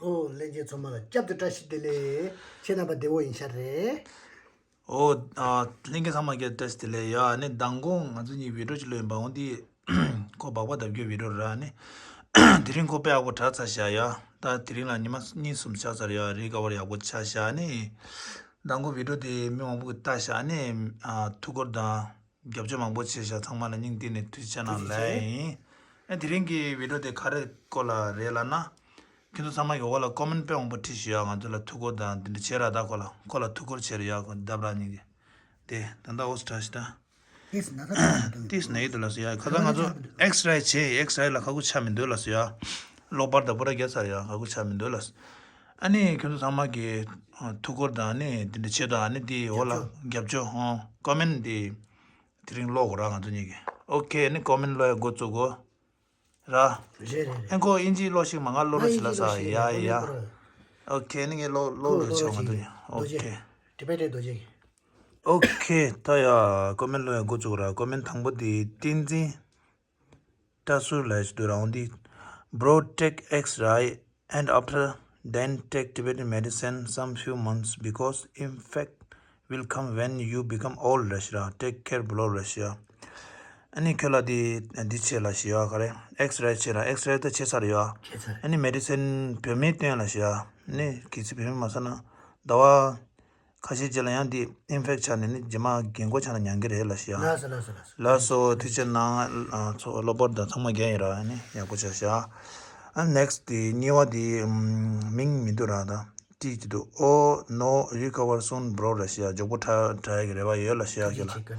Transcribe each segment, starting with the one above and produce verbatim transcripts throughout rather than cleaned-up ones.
ཨོ་ལྷན་རྒྱས་ཚང་མ་ལ་བསྐྱར་དུ་བཀྲ་ཤིས་བདེ་ལེགས། ཁྱེད་རྣམ་པ་བདེ་བོ་ཡིན་ཤག་རེད། ཨོ་ཨ། ལྷན་རྒྱས་ཚང་མ་ལ་བཀྲ་ཤིས་བདེ་ལེགས། ཡ་ཨ་ནི་མདང་དགོང་ང་ཚོ་གཉིས་བི་ཌིའོ་ཅིག་བླུགས་ཡིན་པ། འོ་འདི་ཁོ་སྦག་སྦག་བརྡབ་རྒྱུའི་བི་ཌིའོ་རེད། ཨ་ནི་དེ་རིང་ཁོ་དཔེ་ཡག་པོ་གྲགས་ཚར་ཤག་ཡ། ད་དེ་རིང་ལ་ཉི་མ་གཉིས་གསུམ་ཆགས་ཚར་ཡ། རི་ཀ་བར་ཡག་པོ་ཆགས་ཤག་ཨ་ནི་མདང་དགོང་བི་ཌིའོ་དེ་མི་མང་པོ་གིས་བལྟས་ཤག་ཨ་ནི་ཨ་ཐུགས་ཁུར་དང་རྒྱབ་སྐྱོར་མང་པོ་བྱས་ཤག་ཚང་མ་ལ་སྙིང་གཏིང་ནས་ཐུགས་རྗེ་ཆེ་གནང་ཐུགས་རྗེ་ལབ་ཆེ། ཡིན། ཨ་དེ་རིང་གི་བི་ཌིའོ་དེ་ག་རེ་སྐོར་ལ་རེད་ལབ་ན། ཁྱེད་ཚོ་ཚང་མ་གིས་འོག་ལ་ཀོ་མེན་ཊི་དཔེ་མང་པོ་བྲིས་ཤག་ཡ། ང་ཚོ་ལ་ཐུགས་ཁུར་དང་དེ་འདྲ་བྱས་ར། ད་ཁོ་ལ་ཁོ་ལ་ཐུགས་ཁུར་བྱས་ར་ཡ། ཁོ་ལྡབ་ར་གཉིས་ཀྱིས། དེ་ད་ལྟ་ཨོ་སི་ཊ་ཤི་ད། ཏིས་ན་ད་ཏིས་ན་ཡོད་དུ་ལ་སོ་ཡ། ཁ་ད་ང་ཚོ་ཨེག་སི་རེ་བྱས། ཨེག་སི་རེ་ལ་ཁག་པོ་ཆགས་མི་འདུག་ལ་སོ་ཡ། གློག་པར་དང་པུ་ར་རྒྱག་ཚར་ཡ། ཁག་པོ་ཆགས་མི་འདུག་ལ་སོ། ཨ་ནི་ཁྱོད་ཚོ་ཚང་མ་གིས་ཨ་ཐུགས་ཁུར་དང་ཨ་ནི་དེ་འདྲ་བྱེད་དང་། ཨ་ནི་དེ་འོག་ལ་རྒྱབ་སྐྱོར་ཨ་ཀོ་མེན་ཊི་དེ་དེ་རིང་ཀློག་དགོས་ར་ང་ཚོ་གཉིས་ཀྱིས། ཨོ་ཁེ། ཨ་ནི་ཀོ་མེན་ཊི་ཀློག་ཡ་འགོ་བཙུགས་དགོས་ར། རེད་རེད་རེད། ཨེ་ཁོ་དབྱིན་ཇི་ཀློག་ཤིག་མ། ང་ཀློག་རོགས་བྱེད་ལ་སོ་ཡ། ཡ་ཡ། ཨོ་ཁེ། ཨ་ནི་ངས་ཀློག་ཀློག་རོགས་བྱེད་ང་ཚོ་གཉིས། ཨོ་ཁེ། ཊི་བེ་ཊན་རྡོ་རྗེ། ཨོ་ཁེ། ད་ཡ་ཀོ་མེན་ཊི་ཀློག་ཡ་འགོ་བཙུགས་ར། ཀོ་མེན་ཊི་དང་པོ་དེ་བསྟན་འཛིན་བཀྲ་ཟུར་ལབ་ཞིག་འདུག་ར། འོ་འདི། Bro, take X-ray and after then take Tibetan medicine some few months because infect will come when you become old ལབ་ཞིག་ར། Take care bro ལབ་ཞིག་ཡ། ཨ་ནི་ཁྱོད་ལ་འདི་འདི་བྱེད་ལབ་ཞིག་ཡ། ག་རེ། ཨེག་སི་རེ་བྱེད་ར། ཨེག་སི་རེ་ད་བྱེད་ཚར་ཡ། བྱེད་ཚར། ཨ་ནི་མེ་ཌི་སིན་བོད་མིས་སྟོན་ལབ་ཞིག་ཡ། ཨ་ནི་གལ་སྲིད་བོད་མི་མ་ཟ་ན་ཟླ་བ་ཁ་ཤས་རྗེས་ལ་ཡང་འདི་ཨིན་ཕེག་ཆགས་ནས་ནི་རྗེས་མ་རྒན་གོག་ཆགས་ན་ཉན་གི་རེད་ལབ་ཞིག་ཡ། ལགས་སོ་ལགས་སོ་ལགས་སོ། ལགས་སོ། ཐུགས་རྗེ་གནང་། ཨ་ཚོ་གློག་པར་དང་ཚང་མ་རྒྱག་ཡིན་ར། ཨ་ནི་ཡག་པོ་ཆགས་ཤག་ཨ་ནེག་སི་དེ་གཉིས་པ་དེ་མིང་མི་འདུག་ར། ད་བྲིས་ཀྱི་འདུག་ཨོ་ནོ་རི་ཀ་བར་སུན་བྷ་རོ་ལབ་ཞིག་ཡ། མགྱོགས་པོ་དྲག་དྲག་ཡག་གི་རེ་བ་ཡོད་ལབ་ཞིག་ཡ། ཁྱོད་ལ།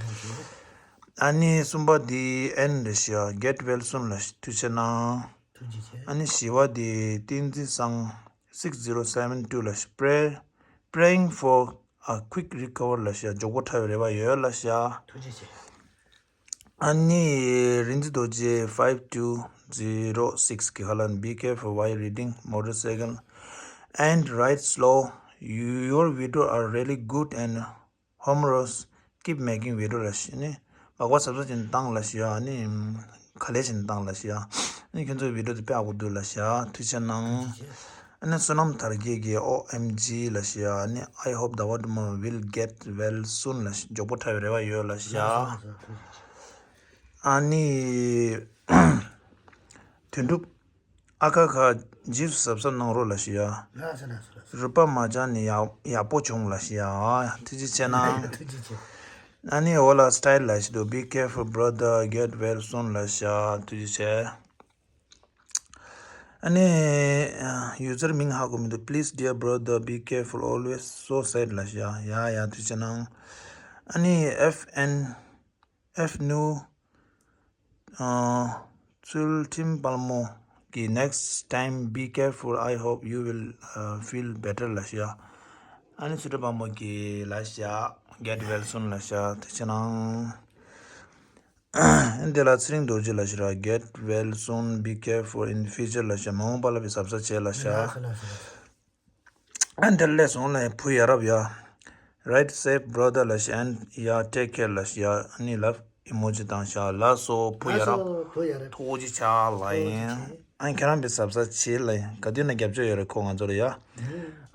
ཨ་ནི་གསུམ་པ་དེ་ཨེན་ལབ་ཞིག་ཡ། Get well soon ལབ་ཞིག་ཐུགས་རྗེ་གནང་། ཨ་ནི་བཞི་པ་དེ་བསྟན་འཛིན་བཟང་six zero seven two ལབ་ཞིག Pray Praying for a quick recover ལབ་ཞིག་ཡ། མགྱོགས་པོ་དྲག་པའི་རེ་བ་ཡོད་ལབ་ཞིག་ཡ། ཐུགས་རྗེ་ཆེ། ཨ་ནི་རིན་ཆེན་རྡོ་རྗེ་five two zero six གི་ཁ་ལ། Be careful while riding motorcycle and ride slow. Your video are really good and humorous. Keep making video ལབ་ཞིག་ནི། སྦག་སྦག་གཟབ་གཟབ་བྱས་ནས་བཏང་ལབ་ཞིག་ཡ། ཨ་ནི་ག་ལེ་བྱས་ནས་བཏང་ལབ་ཞིག་ཡ། ཨ་ནི་ཁྱོད་ཚོའི་བི་ཌིའོ་དེ་དཔེ་ཡག་པོ་འདུག་ལབ་ཞིག་ཡ། ཐུགས་རྗེ་གནང་། ཨ་ནི་བསོད་ནམས་དར་རྒྱས་ཀྱིས་ཨོ་ཨེམ་ཇི་ལབ་ཞིག་ཡ། ཨ་ནི་I hope Dawa Duma will get well soon ལབ་ཞིག་མགྱོགས་པོ་དྲག་པའི་རེ་བ་ཡོད་ལབ་ཞིག་ཡ། ཨ་ནི། དོན་གྲུབ། ཨ་ཁ་ཁ། རྗེས་སུ་གཟབ་གཟབ་གནང་རོགས་ལབ་ཞིག་ཡ། ལགས་སོ་ལགས་སོ་ལགས་སོ། རུས་པ་མ་བཅག་ནས་ཡག་ཡག་པོ་བྱུང་ལབ་ཞིག་ཡ། ཐུགས་རྗེ་ཆེ་གནང་། ཐུགས་རྗེ་ཆེ། ཨ་ནི་འོ་ལ་སི་ཊའིལ་ལབ་ཞིག་འདུག Be careful brother, get well soon ལབ་ཞིག་ཡ། ཐུགས་རྗེ་ཆེ། ཨ་ནི་ཡུ་ཛར་མིང་ཧ་གོ་མི་འདུག Please dear brother, be careful, always so sad ལབ་ཞིག་ཡ། ཡ་ཡ། ཐུགས་རྗེ་ཆེ་གནང་། ཨ་ནི་ཨེཕ་ཨེན། ཨེཕ་ནུ། ཨ། ཚུལ་ཁྲིམས་དཔལ་མོ་གིས་next time be careful, I hope you will, uh, feel better ལབ་ཞིག་ཡ། ཨ་ནི་ཚུལ་ཁྲིམས་དཔལ་མོ་གིས་ལབ་ཞིག་ཡ། Get well soon ལབ་ཞིག་ཡ། ཐུགས་རྗེ་གནང་། ཨ་ནི་དེ་ལ་ཚེ་རིང་རྡོ་རྗེ་ལབ་ཞིག་ར། Get well soon, be careful in future ལབ་ཞིག་མ་འོངས་པ་ལ་བའི་གཟབ་གཟབ་བྱེད་ལབ་ཞིག་ཡ། ལགས་སོ་ལགས་སོ་ལགས་སོ། ཨ་འདིར་སླེབས་སོང་ལ་བུ་ཡ་རབས་ཡ། Ride safe brother ལབ་ཞིག་ཨན་ཡ། Take care ལབ་ཞིག་ཡ། ཨ་ནི་ལབ་ཨི་མོ་ཇི་བཏང་ཤག་ལགས་སོ་བུ་ཡ་རབས། ལགས་སོ་བུ་ཡ་རབས། ཐུགས་རྗེ་ཆེ་ལ་ཡིན། ཨ་ཁྱེད་རང་པའི་གཟབ་གཟབ་བྱེད་ལ་ཡིན། ག་དུས་ན་རྒྱབ་སྐྱོར་ཡོད་རེད་ཁོ་ང་ཚོ་ལ་ཡ།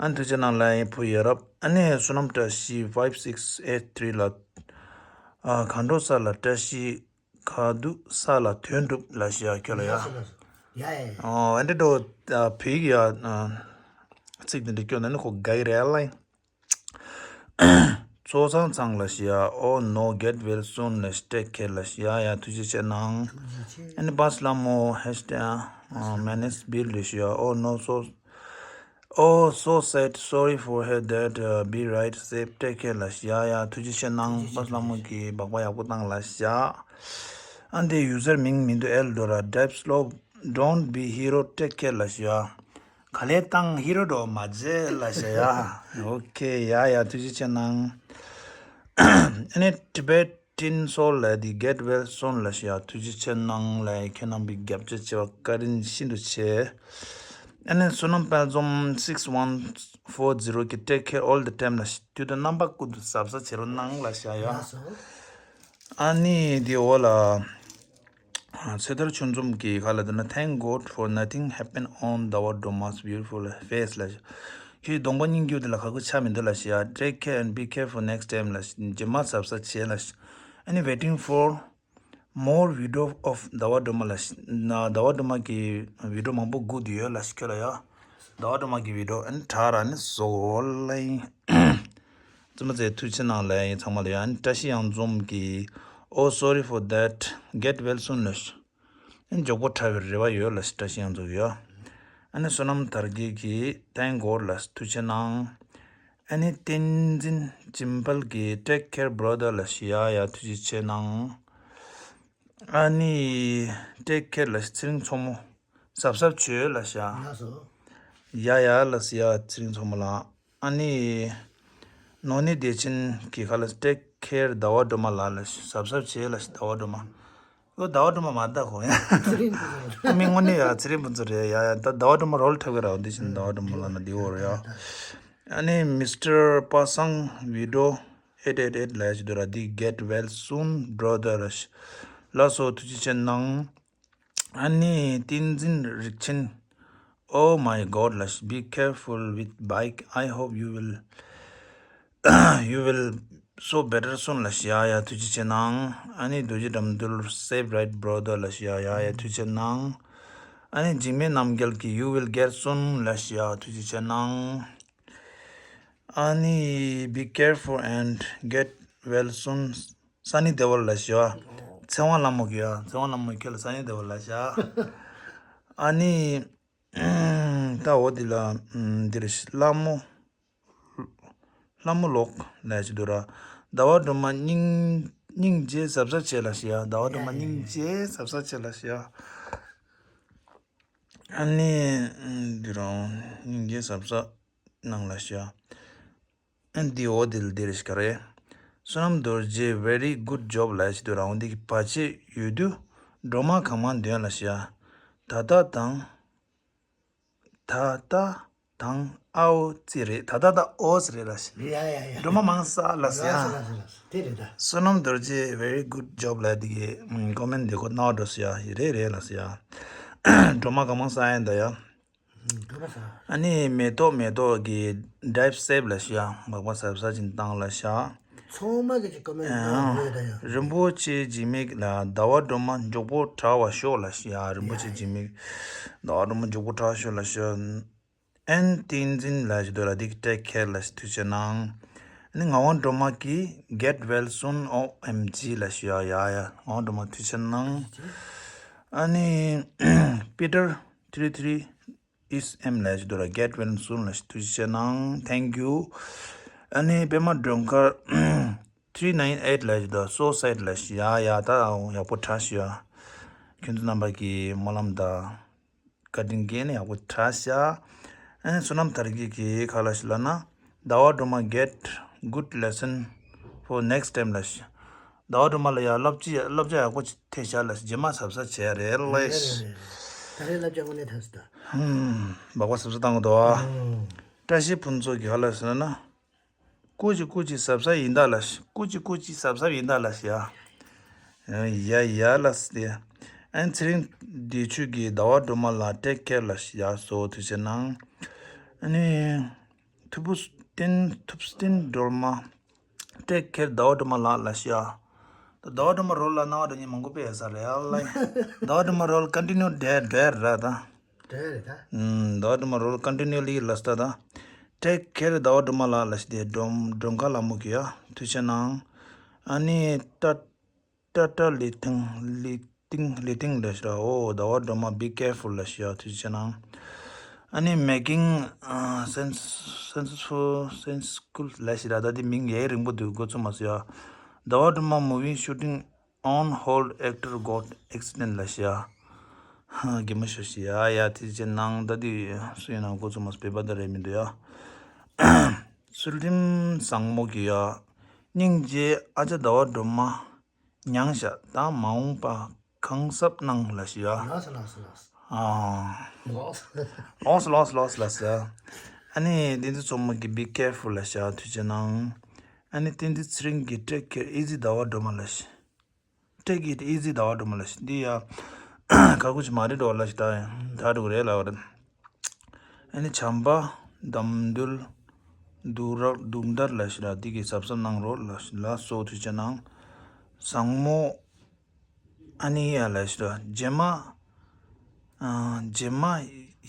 ཨ་ཐུགས་རྗེ་གནང་ལ་ཡིན་བུ་ཡ་རབས། ཨ་ནི་བསོད་ནམས་བཀྲ་ཤིས་five six eight three ལ། ཨ་གང་འགྲོ་ས་ལ་བཀྲ་ཤིས། ག་དུས་ས་ལ་དོན་འགྲུབ་ལབ་ཞིག་ཡ། ཁྱོད་ལ་ཡ། ལགས་སོ་ལགས་སོ། ཡ་ཡ་ཡ། ཨོ་ཨ་འདྲ་འགྲོ། ཨ་བོད་ཡིག་ཡ། ཨ་ཚིག་འདི་འདྲ་སྐྱོན་ན་ནི་ཁོ་དགའ་གི་རེད་ལ། ཚོགས་བསགས་ཚང་ལབ་ཞིག་ཡ། Oh no, get well soon ལབ་ཞིག Take care ལབ་ཞིག་ཡ་ཡ། ཐུགས་རྗེ་ཆེ་གནང་། ཨ་ནི་པཱས་ལྷ་མོ་ཧེ་ཤ་ཊེག་ཨ་མེ་ནེས་བིལ་ལབ་ཞིག་ཡ། Oh no, so Oh, so sad. Sorry for her dad. Uh, be right safe. Take care ལབ་ཞིག་ཡ་ཡ། ཐུགས་རྗེ་ཆེ་གནང་། པཱས་ལྷ་མོ་གིས་སྦག་སྦག་ཡག་པོ་བཏང་ལབ་ཞིག་ཨ་འདི་ཡུ་ཛར་མིང་མི་འདུག L Dora. Drive slow. Don't be hero. Take care ལབ་ཞིག་ཡ། ག་ལེ་བཏང་ཧི་རོ་འགྲོ་མ་བྱེད་ལབ་ཞིག་ཡ། ཨོ་ཁེ་ཡ་ཡ། ཐུགས་རྗེ་ཆེ་གནང་། ཨ་ནི་Tibet Tin Soul ལ་དེ་Get well soon ལབ་ཞིག་ཡ། ཐུགས་རྗེ་ཆེ་གནང་ལ། ཁྱེད་རྣམ་པའི་རྒྱབ་སྐྱོར་བྱས་པ་བཀའ་དྲིན་ཤིན་ཏུ་ཆེ། ཨ་ནི་བསོད་ནམས་དཔལ་འཛོམས་six one four zero གིས་Take care all the time ལ་དུས་དང་རྣམ་པ་ཀུན་ཏུ་གཟབ་གཟབ་བྱེད་རོགས་གནང་ལབ་ཞིག་ཡ། ལགས་སོ། ཨ་ནི་དེ་འོག་ལ་ ཚེ་ཐར་ཆོས་འཛོམས་ཀྱི་ཁ་ལ་དེ་ན། Thank God for nothing happened on Dawa Droma face ལ། ཁྱོད་གདོང་པ་སྙིང་རྗེ་དེ་ལ་ཁག་པོ་ཆགས་མི་འདུག་ལ་ཞེས་ཡ། Take care and be careful next time ལ། རྗེས་མ་གཟབ་གཟབ་བྱེད་ལ། ཨ་ནི་waiting for more video of Dawa Droma ལ། ཟླ་བ་སྒྲོལ་མ་གི་video མང་པོ་སྒུག་བསྡད་ཡོད་ལ་ཞིག་ཁྱོད་ལ་ཡ། ཟླ་བ་སྒྲོལ་མ་གི་video ཨ་ནི་དྲག་ར་ནི་བཟོ་ལ་ཡིན། བཙུན་མ་ཚེ་ཐུགས་རྗེ་གནང་ལ་ཡིན་ཚང་མ་ལ་ཡ། ཨ་ནི་བཀྲ་ཤིས་གཡང་འཛོམས་ཀྱི། Oh, sorry for that, get well soon ལ་ཞིག་ཨ་ནི་མགྱོགས་པོ་དྲག་པའི་རེ་བ་ཡོད་ལ་ཞིག་བཀྲ་ཤིས་གཡང་འཛོམས་ཡ། ཨ་ནི་བསོད་ནམས་དར་རྒྱས་ཀྱི། Thank God ལ་ཞིག་ཐུགས་རྗེ་གནང་། ཨ་ནི་བསྟན་འཛིན་སྦྱིན་དཔལ་གྱི། Take care brother ལ་ཞིག་ཡ་ཡ་ཐུགས་རྗེ་ཆེ་གནང་། ཨ་ནི་take care ལ་ཞིག་ཚེ་རིང་མཚོ་མོ། གཟབ་གཟབ་བྱོས་ལ་ཞིག་ཡ། ལགས་སོ། ཡ་ཡ་ལ་ཞིག་ཡ་ཚེ་རིང་མཚོ་མོ་ལགས། ཨ་ནི་ནོ་ནི་བདེ་ཆེན་གྱི་ཁ་ལ་ཞིག take care ཟླ་བ་སྒྲོལ་མ་ལགས་ལ་ཞིག་གཟབ་གཟབ་བྱོས་ལ་ཞིག་ཟླ་བ་སྒྲོལ་མ། ཨོ་ཟླ་བ་སྒྲོལ་མ་མ་ད་ཁོ་ཡ། ཚེ་རིང་ཕུན་ཚོགས། ཨ་མི་དངོས་གནས་ཡ་ཚེ་རིང་ཕུན་ཚོགས་རེད་ཡ་ཡ། ད་ཟླ་བ་སྒྲོལ་མ་རོལ་འཁྲབ་གི་ར་འོ་འདི་བཞིན་ཟླ་བ་སྒྲོལ་མ་ལ་ན་འདི་འོ་རེད་ཡ། ཨ་ནི་མི་སི་ཊར་པ་སངས་video eight eight eight ལ་ཞིག་འདུག་ར་འདི། Get well soon brother ལ་ཞིག་ལགས་སོ་ཐུགས་རྗེ་ཆེ་གནང་། ཨ་ནི་བསྟན་འཛིན་རིག་ཆེན། Oh my God ལ་ཞིག be careful with bike, I hope you will you will so better soon ལ་ཞིག་ཡ་ཡ་ཐུགས་རྗེ་ཆེ་གནང་། ཨ་ནི་རྡོ་རྗེ་དགྲ་འདུལ། Save right brother ལ་ཞིག་ཡ་ཡ་ཡ་ཐུགས་རྗེ་ཆེ་གནང་། ཨ་ནི་འཇིགས་མེད་རྣམ་རྒྱལ་གྱི། You will get soon ལ་ཞིག་ཡ་ཐུགས་རྗེ་ཆེ་གནང་། ཨ་ནི་be careful and get well soon Sunny Deol ལ་ཞིག་ཡ། ཚེ་དབང་ལྷ་མོ་གི་ཡ། ཚེ་དབང་ལྷ་མོ་ཁྱོད་ལ་Sunny Deol ལ་ཞིག་ཨ་ནི། ད་འོ་འདི་ལ་འདིར་ལྷ་མོ། ལྷ་མོ་ལོག་ལ་ཞིག་འདུག་ར། ཟླ་བ་སྒྲོལ་མ་སྙིང་སྙིང་རྗེ་གཟབ་གཟབ་བྱས་ལ་ཞིག་ཡ། ཟླ་བ་སྒྲོལ་མ་སྙིང་རྗེ་གཟབ་གཟབ་བྱས་ལ་ཞིག་ཡ། ཨ་ནི་འདི་རང་སྙིང་རྗེ་གཟབ་གཟབ་གནང་ལ་ཞིག་ཡ། ཨ་འདི་འོ་འདི་ལ་འདིར་ཞིག་ག་རེ། བསོད་ནམས་རྡོ་རྗེ་very good job ལ་ཞིག་འདུག་ར། འོ་འདི་གི་བར་ཆད་ཡོད་དུས་སྒྲོལ་མ་གང་མང་འདོན་ལ་ཞིག་ཡ། ད་ལྟ་དང་། ད་ལྟ་དང་ཨའོ་ཙི་རེད། ད་ལྟ་དང་ཨོ་ཙི་རེད་ལ་ཞིག་ཡ་ཡ་ཡ། སྒྲོལ་མ་མང་ས་ལ་ཞིག་ཡ། ལགས་སོ་ལགས་སོ་ལགས་སོ། དེ་རེད་ད། བསོད་ནམས་རྡོ་རྗེ་very good job ལ་འདི་གི་ཀོ་མེན་འདི་གོ་ནའོ་འགྲོ་ཞིག་ཡ། རེད་རེད་ལ་ཞིག་ཡ། སྒྲོལ་མ་གང་མང་ས་ཡ་ད་ཡ། ཨ་ནི་མེ་ཏོག་མེ་ཏོག་གི་drive safe ལ་ཞིག་ཡ། མག་པ་གཟབ་གཟབ་ཅིག་བཏང་ལ་ཞིག་ཚང་མ་གི་ཅིག་ཀོ་མེན་ཡོད་ད་ཡ། རིན་པོ་ཆེ་འཇིགས་མེད་ལ་ཟླ་བ་སྒྲོལ་མ་མགྱོགས་པོ་དྲག་པ་ཤོག་ལ་ཞིག་ཡ། རིན་པོ་ཆེ་འཇིགས་མེད་ཟླ་བ་སྒྲོལ་མ་མགྱོགས་པོ་དྲག་ཤོག་ལ་ཞིག་ཨན་བསྟན་འཛིན་ལ་ཞིག་འདུག་ར་འདི་གི་take care ལ་ཞིག་ཐུགས་རྗེ་གནང་། ཨ་ནི་ངག་དབང་སྒྲོལ་མ་གི་get well soon O M G ལ་ཞིག་ཡ་ཡ་ཡ། ངག་དབང་སྒྲོལ་མ་ཐུགས་རྗེ་གནང་། ཨ་ནི་Peter three three is M ལ་ཞིག་འདུག་ར་get well soon ལ་ཞིག་ཐུགས་རྗེ་གནང་། Thank you། ཨ་ནི་པད་མ་སྒྲོལ་དཀར་three nine eight ལ་ཞིག་འདུག so sad ལ་ཞིག་ཡ་ཡ། ད་ཡག་པོ་དྲག་ཞིག་ཡ། ཁྱོད་ཚོ་རྣམ་པ་གི་སྨོན་ལམ་དང་། བཀའ་དྲིན་གྱིས་ནི་ཡག་པོ་དྲག་ཤག་ཨ་ནི་བསོད་ནམས་དར་རྒྱས་ཀྱིས་ག་ལ་ཞིག་ལབ་ན། ཟླ་བ་སྒྲོལ་མ་get good lesson for next time ལ་ཞིག་ཟླ་བ་སྒྲོལ་མ་ལ་ཡ་བསླབ་བྱ་བསླབ་བྱ་ཡག་པོ་ཅིག་ཐེབས་ཤག་ལ་ཞིག་རྗེས་མ་གཟབ་གཟབ་བྱས་རེད་ལ་ཞིག་ད་རེས་བསླབ་བྱ་དངོས་གནས་ཐོན་སོང་ད། ཧུམ། སྦག་སྦག་གཟབ་གཟབ་བཏང་དགོས་འདུག་ཨ། བཀྲ་ཤིས་ཕུན་ཚོགས་ཀྱིས་ག་ལ་ཞིག་ལབ་ན། སྐུ་མཁྱེན་སྐུ་མཁྱེན་གཟབ་གཟབ་ཡིན་ད་ལ་ཞིག་སྐུ་མཁྱེན་སྐུ་མཁྱེན་གཟབ་གཟབ་ཡིན་ད་ལ་ཞིག་ཡ། ཡ་ཡ་ལ་སི་ཏེ། ཨན་ཚེ་རིང་བདེ་ཆོས་ཀྱིས་ཟླ་བ་སྒྲོལ་མ་ལ་take care ལ་ཞིག་ཡ་སོ་ཐུགས་རྗེ་གནང་། ཨ་ནི་ཐུབ་བསྟན་ཐུབ་བསྟན་སྒྲོལ་མ་take care ཟླ་བ་སྒྲོལ་མ་ལགས་ལ་ཞིག་ཡ། ད་ཟླ་བ་སྒྲོལ་མ་རོལ་ལ་སྣང་བ་དང་གཉིས་མང་པོ་དཔེ་ཡ་ས་རེད་ཨ་ལ། ཟླ་བ་སྒྲོལ་མ་རོལ་continue འདྲ་འདྲ་ར་ད། འདྲ་རེད་ད། ཨུམ། ཟླ་བ་སྒྲོལ་མ་རོལ་continuously ལ་སྟ་ད། take care ཟླ་བ་སྒྲོལ་མ་ལགས་ལ་ཞིག་དེ་སྒྲོལ་སྒྲོལ་དཀར་ལྷ་མོ་གི་ཡ་ཐུགས་རྗེ་གནང་། ཨ་ནི་ཏ་ཏ་ཏ་ལི་ཐིང་ལི་ཐིང་ལི་ཐིང་ལ་ཞིག་ར། ཨོ་ཟླ་བ་སྒྲོལ་མ་be careful ལ་ཞིག་ཡ་ཐུགས་རྗེ་གནང་། ཨ་ནི་making sense sense for sense school ལ་ཞིག་ར། ད་དེ་མིང་ཡ་རིང་པོ་འདུག་འགོ་ཚུགས་མ་སོང་ཡ། ཟླ་བ་སྒྲོལ་མ་movie shooting on hold, actor got accident ལ་ཞིག་ཡ། གད་མོ་ཤོར་ཞིག་ཡ་ཡ་ཐུགས་རྗེ་གནང་། ད་དེ་སུ་ཡིན་ན་འགོ་ཚུགས་མ་སོང་བོད་པ་ད་རེད་མི་འདུག་ཡ། ཚུལ་ཁྲིམས་བཟང་མོ་གི་ཡ། སྙིང་རྗེ་ཨ་ཅག་ཟླ་བ་སྒྲོལ་མ་མྱངས་ཤག་ད་མ་འོངས་པ་གང་གཟབ་གནང་ལ་ཞིག་ཡ། ལགས་སོ་ལགས་སོ་ལགས་སོ། ཨ། ལགས་སོ། ལགས་སོ་ལགས་སོ་ལགས་སོ། ཨ་ནི་བསྟན་འཛིན་མཚོ་མོ་གི་be careful ལ་ཞིག་ཡ་ཐུགས་རྗེ་གནང་། ཨ་ནི་བསྟན་འཛིན་ཚེ་རིང་གི་take care easy ཟླ་བ་སྒྲོལ་མ་ལ་ཞིག take it easy ཟླ་བ་སྒྲོལ་མ་ལགས་ཤིག་འདི་ཡ་ཁག་པོ་ཅིག་མ་རེད་འགྲོ་ལགས་ཤིག་ད་ད་འགྲོ་གི་རེད་ལབ་པ་རེད། ཨ་ནི་བྱམས་པ་དམ་དུལ་སྡུག་ར་སྡུག་འདར་ལགས་ཤིག་ར་འདི་གི་གཟབ་གཟབ་གནང་རོགས་ལགས་ཤིག་ལ་སོགས་ཐུགས་རྗེ་གནང་། བཟང་མོ་ཨ་ནི་ཡ་ལགས་ཤིག་ར་རྗེས་མ། ཨ། རྗེས་མ་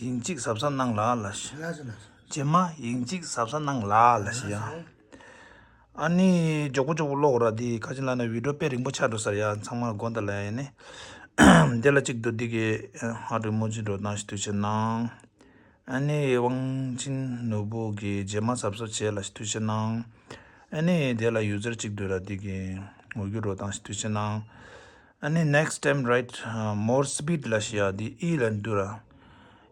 ཡིན་གཅིག་གཟབ་གཟབ་གནང་ལ་ལ་ཞེས། ལགས་སོ་ལགས་སོ། རྗེས་མ་ཡིན་གཅིག་གཟབ་གཟབ་གནང་ལ་ལ་ཞེས་ཡ། ལགས་སོ། ཨ་ནི་མགྱོགས་པོ་མགྱོགས་པོ་ཀློག་ར་འདི་ཁ་ཅིག་ལ་ན་བི་ཌིའོ་དཔེ་རིང་པོ་ཆགས་འགྲོ་ས་རེད་ཡ། ཚང་མ་ལ་དགོངས་དག་ལ་ཡ་ནི། འདི་ལ་གཅིག་ཏུ་འདི་གི་ཧ་རི་མོ་ཅི་འགྲོ་སྟངས་ཤིག་ཐུགས་རྗེ་གནང་། ཨ་ནི་དབང་ཆེན་ནོར་བུ་གི་རྗེས་མ་གཟབ་གཟབ་བྱས་ལ་ཞིག་ཐུགས་རྗེ་གནང་། ཨ་ནི་དེ་ལ་ཡུ་ཛར་གཅིག་ཏུ་ར་འདི་གི་ངོ་རྒོལ་འགྲོ་སྟངས་ཤིག་ཐུགས་རྗེ་གནང་། ཨ་ནི་next time write uh, more speed ལ་ཞིག་ཡ་འདི་ཨི་ལ་འདུག་ར།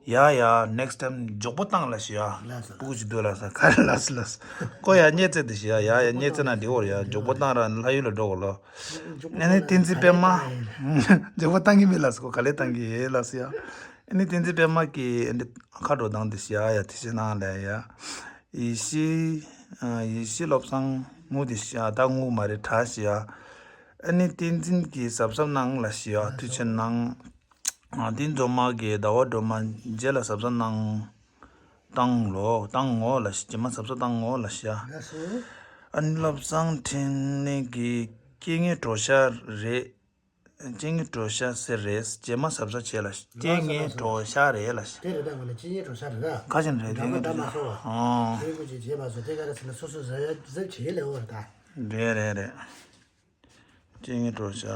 ཡ་ཡ་next time མགྱོགས་པོ་བཏང་ལ་ཞིག་ཡ། ལགས་སོ། སྤུ་གུ་ཅིག་འདུག་ལ་ས་ཁ་ལ་ལ་སི་ལ་སི། ཀོ་ཡ་བརྙས་ཚད་དེ་ཞིག་ཡ་ཡ་ཡ་བརྙས་ཚད་ན་འདི་འོར་ཡ་མགྱོགས་པོ་བཏང་ར་ལྷ་ཡུལ་ལ་འགྲོ་གོ་ལོ། ཨ་ནི་བསྟན་འཛིན་པད་མ། མགྱོགས་པོ་བཏང་གི་མེད་ལ་སི་ཀོ་ག་ལེ་བཏང་གི་ཡེ་ལ་སི་ཡ། ཨ་ནི་བསྟན་འཛིན་པད་མ་གི་ཨ་ནི་ཁ་འགྲོ་སྟངས་དེ་ཞིག་ཡ་ཡ་དེ་ཞིག་ནང་ལ་ཡ། ཡེ་ཤེས། ཡེ་ཤེས་བློ་བཟང་ངུ་དེ་ཞིག་ཡ་ད་ངུ་མ་རེད་གྲ་ཞིག་ཡ། ཨ་ནི་བསྟན་འཛིན་གྱི་གཟབ་གཟབ་གནང་ལ་ཞིག་ཡ་ཐུགས་རྗེ་གནང་། ཨ། དེ་མཛོ་མ་གི་ཟླ་བ་སྒྲོལ་མ་རྗེས་ལ་གཟབ་གཟབ་གནང་། བཏང་ལོ་བཏང་ངོ་ལ་ཞིག་རྗེས་མ་གཟབ་གཟབ་བཏང་ངོ་ལ་ཞིག་ཡ། ལགས་སོ། ཨ་ནི་བློ་བཟང་འཕྲིན་ལས་ཀྱི་རྐྱེན་ངན་གྲོགས་ཤ་རེད། རྐྱེན་ངན་གྲོགས་ཤ་ཟེར་རེད། རྗེས་མ་གཟབ་གཟབ་བྱས་ལ་ཞིག་རྐྱེན་ངན་གྲོགས་ཤ་རེད་ལ་ཞིག་དེ་རེད་ད་ངོ་ནས་རྐྱེན་ངན་གྲོགས་ཤ་རེད་ད། ཁ་ཅན་རེད་དེ་ངན་གྲོགས་ཤ། ཨོ། ཁྱོད་ཀུན་གྱིས་བྱས་པ་སོ་དེ་ག་རེ་ཟེར་ན་སོ་སོ་གཟབ་གཟབ་བྱེད་ལེ་འོ་རེད་ད། རེད་རེད་རེད། རྐྱེན་ངན་གྲོགས་ཤ།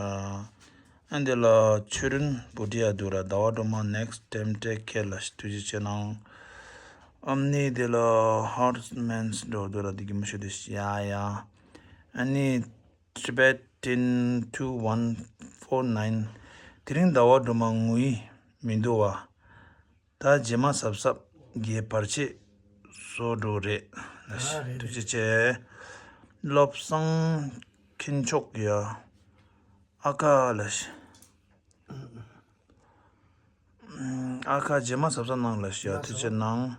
ཨ་འདི་ལ་ཆོས་སྒྲོན་བུ་ཏི་ཡ་འདུག་ར་ཟླ་བ་སྒྲོལ་མ་next time take care ལ་ཞིག་ཐུགས་རྗེ་ཆེ་གནང་། ཨ་ནི་འདི་ལ་heartmans འགྲོ་འདུག་ར་འདི་གི་མི་ཤོད་དེ་ཞིག་ཡ་ཡ། ཨ་ནི་Tibetan two one four nine དེ་རིང་ཟླ་བ་སྒྲོལ་མ་ངུ་ཡི་མི་འདུག་བ། ད་རྗེས་མ་གཟབ་གཟབ་གི་བར་ཆད་བཟོ་འགྲོ་རེད། ཨ་རེད་ཐུགས་རྗེ་ཆེ། བློ་བཟང་མཁྱེན་མཆོག་ཡ། ཨ་ཁ་ལ་ཤི། ཨ་ཁ་རྗེས་མ་གཟབ་གཟབ་གནང་ལ་ཤི་ཡ་ཐུགས་རྗེ་གནང་།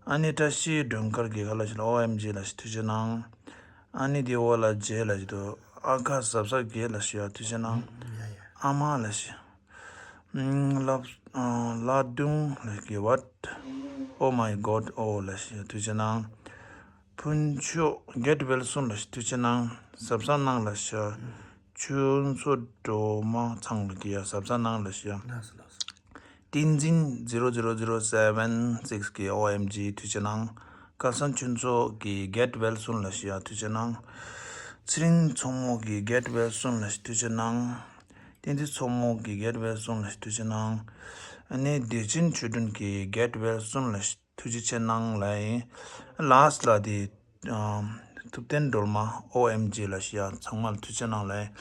ཨ་ནི་བཀྲ་ཤིས་སྒྲོལ་དཀར་གྱི་ཁ་ལ་ཤི་ལ་ཨོ་ཨེམ་ཇི་ལ་ཤི་ཐུགས་རྗེ་གནང་། ཨ་ནི་དེ་འོ་ལ་རྗེས་ལ་ཤི་དོ། ཨ་ཁ་གཟབ་གཟབ་གྱིས་ལ་ཤི་ཡ་ཐུགས་རྗེ་གནང་། ཨ་མ་ལ་ཤི། ལབ། ལ་དུང་ལ་གི་what? Oh my god ཨོ་ལ་ཤི་ཐུགས་རྗེ་གནང་། ཕུན་ཆོས་get well soon ལ་ཤི་ཐུགས་རྗེ་གནང་། གཟབ་གཟབ་གནང་ལ་ཤི། ཆུ་མཚོ་སྒྲོལ་མ་ཚང་ལ་གི་ཡ་གཟབ་གཟབ་གནང་ལ་ཤི། བསྟན་འཛིན་zero zero zero seven six གི་ཨོ་ཨེམ་ཇི་ཐུགས་རྗེ་གནང་། སྐལ་བཟང་ཆོས་མཚོ་གི་get well soon ལ་ཤི་ཡ་ཐུགས་རྗེ་གནང་། ཚེ་རིང་མཚོ་མོ་གི་get well soon ལ་ཤི་ཐུགས་རྗེ་གནང་། བསྟན་འཛིན་མཚོ་མོ་གི་get well soon ལ་ཤི་ཐུགས་རྗེ་གནང་། ཨ་ནི་བདེ་ཆེན་ཆོས་སྒྲོན་གྱི་get well soon ལ་ཤི་ཐུགས་རྗེ་ཆེ་གནང་ལ་ཡིན། ལཱ་སི་ལ་དེ་ཐུབ་བསྟན་སྒྲོལ་མ་ཨོ་ཨེམ་ཇི་ལ་ཤི་ཡ་ཚང་མ་ལ་ཐུགས་རྗེ་ཆེ་གནང་ལ་ཡིན།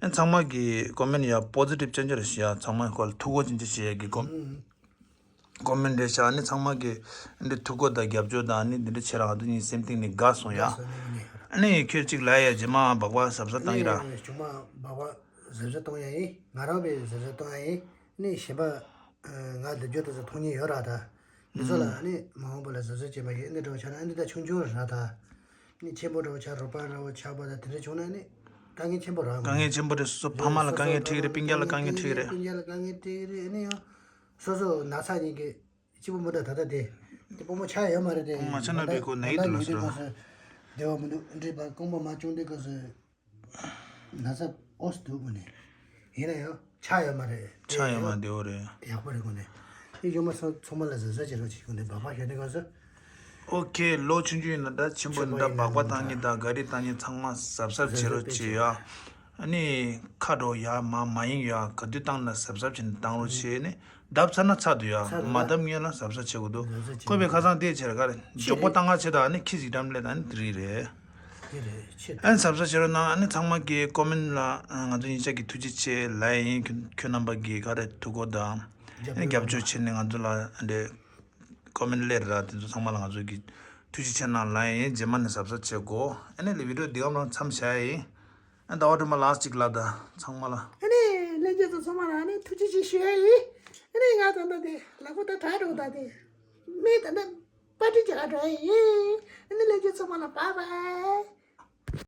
ཨ་ཚང་མ་གི་ཀོ་མེན་ཡ་པོ་ཛི་ཊིབ་ཅན་ཅན་ལ་ཤི་ཡ་ཚང་མ་ཁོ་ལ་ཐུགས་ཁུར་ཅན་ཅན་ཤི་ཡ་གི་ཀོ་ཀོ་མེན་རེད་ཤག་ཨ་ནི་ཚང་མ་གི་འདི་ཐུགས་ཁུར་དང་རྒྱབ་སྐྱོར་དང་ཨ་ནི་འདི་འདྲ་བྱེད་རང་དུ་ཉིད་སེམས་གཏིང་ནས་དགའ་སོང་ཡ། ཨ་ནི་ཁྱོད་གཅིག་ལ་ཡ་རྗེས་མ་སྦག་སྦག་གཟབ་གཟབ་བཏང་གི་ར། ཨ་ནི་ཆུང་མ་སྦག་སྦག་གཟབ་གཟབ་གཏོང་ཡ་ཡིན། ང་རང་བས་གཟབ་གཟབ་གཏོང་ཡ་ཡིན། ཨ་ནི་གཞན་པ་ང་སྡེབ་སྦྱོར་དེ་ཚོ་མཐོང་མྱོང་ཡོད་ར་ད། འདི་ཚོ་ལ་ཨ་ནི་མ་འོངས་པ་ལ་གཟབ་གཟབ་བྱེད་མ་ཤེས་འདི་འདྲ་བྱ་ན་འདི་ད་ཆུང་ཆུང་ར་ད། ནི་ཆེན་པོ་འདྲ་བོ་ཆགས་རོགས་པ་འདྲ་བོ་ཆགས་པ་དང་དེ་འདྲ་བྱུང་ན་ནི་དཀའ་ངལ་ཆེན་པོ་རག་དཀའ་ངལ་ཆེན་པོ་རེད། སོ་སོ་ཕ་མ་ལ་དཀའ་ངལ་འཕྲད་ཀྱི་རེད། སྤུན་ཀྱག་ལ་དཀའ་ངལ་འཕྲད་ཀྱི་རེད། སྤུན་ཀྱག་ལ་དཀའ་ངལ་འཕྲད་ཀྱི་རེད། ཨ་ནི་ཡང་སོ་སོ་ན་ཚ་ཉིན་གྱི་སྐྱིད་པོ་མི་འདུག་ད་ལྟ་དེ་དེ་སྤོ་མོ་ཆགས་ཡོད་མ་རེད་དེ། སྤོ་མོ་ཆགས་ན་བའི་ཁོ་ན་ཡི་འདུག་ལ་ཟེར་བ། བདེ་བ་མི་འདུག་འདྲེས་པ་རྐང་པ་མ་བྱུང་དུས་སྐབས་སུ་ན་ཚ་ཨོ་སི་འདུག་དགོས་ནས་ཡིན་ན་ཡང་། ཆགས་ཡོད་མ་རེད། ཆགས་ཡོད་མ་རེད། བདེ་བོ་རེད། ཡག་པོ་རེད་དགོངས་ནས། དེ་ཡོད་མ་སོང་ཚང་མ་ལ་གཟབ་གཟབ་བྱེད་རོགས་བྱེད་དགོངས་ནས་སྦག་སྦག་ཞོན་ནས་ག་ས། ཨོ་ཁེ། ལོ་ཆུང་ཆུང་ཡིན་ན་འདྲ་ཆེན་པོ་ཡིན་ན་འདྲ་སྦག་སྦག་བཏང་མཁན་དང་ག་རེ་བཏང་མཁན་ཚང་མ་གཟབ་གཟབ་བྱེད་རོགས་བྱེད་ཡ། ཨ་ནི་ཁ་དྲོ་ཡ་མ་མ་ཡིན་ཡ་ག་དུས་བཏང་ན་གཟབ་གཟབ་བྱེད་ནས་བཏང་རོགས་བྱེད་ནས་བརྡབ་ཚར་ན་ཚར་འདུག་ཡ། མ་བརྡབ་མཁན་ལ་གཟབ་གཟབ་བྱེད་དགོས་འདུག་ཁོ་པའི་ཁ་སང་དེ་བྱེད་ར་ག་རེ་མགྱོགས་པོ་བཏང་ག་བྱེད་དང་ཨ་ནི་ཁི་ཟིག་འགྲམ་ལས་དང་ཨ་ནི་དེ་རིགས་རེད། ཨན་གཟབ་གཟབ་བྱེད་རོགས་གནང་། ཨ་ནི་ཚང་མ་གི་ཀོ་མེན་ལ་ང་ཚོ་ཡིན་ཆ་གི་ཐུགས་རྗེ་ཆེ་ལབ་ཡིན། ཁྱོད་ཁྱོད་རྣམ་པ་གི་ག་རེ་ཐུགས་ཁུར་དང་ཨ་ནི་རྒྱབ་སྐྱོར་བྱེད་ནས་ང་ཚོ་ལ་འདྲེ་ཀོ་མེན་སླེབས་ར་དེ་ཚོ་ཚང་མ་ལ་ང་ཚོ་གི་ཐུགས་རྗེ་ཆེ་གནང་ལབ་ཡིན། རྗེས་མ་ནས་གཟབ་གཟབ་བྱེད་དགོ། ཨ་ནི་ལ་བི་ཌིའོ་འདི་གམ་རང་མཚམས་བཞག་ཡིན། ཨ་ཟླ་བ་སྒྲོལ་མ་ལགས་གཅིག་ལབ་ད་ཚང་མ་ལ། ཨ་ནི་ལྷན་རྒྱས་ཚོ་ཚང་མ་ལ་ཨ་ནི་ཐུགས་རྗེ་ཆེ་ཞུ་ཡ་ཡིན། ཨ་ནི་ང་ད་ལྟ་དེ་ལག་པ་ད་དྲག་འགྲོ་ད་དེ་མི་ད་ལྟ་པར་ཊི་རྒྱག་འགྲོ་ཡ་ཡིན། ཨ་ནི་ལྷན་རྒྱས་ཚང་མ་ལ་བཱའི་བཱའི།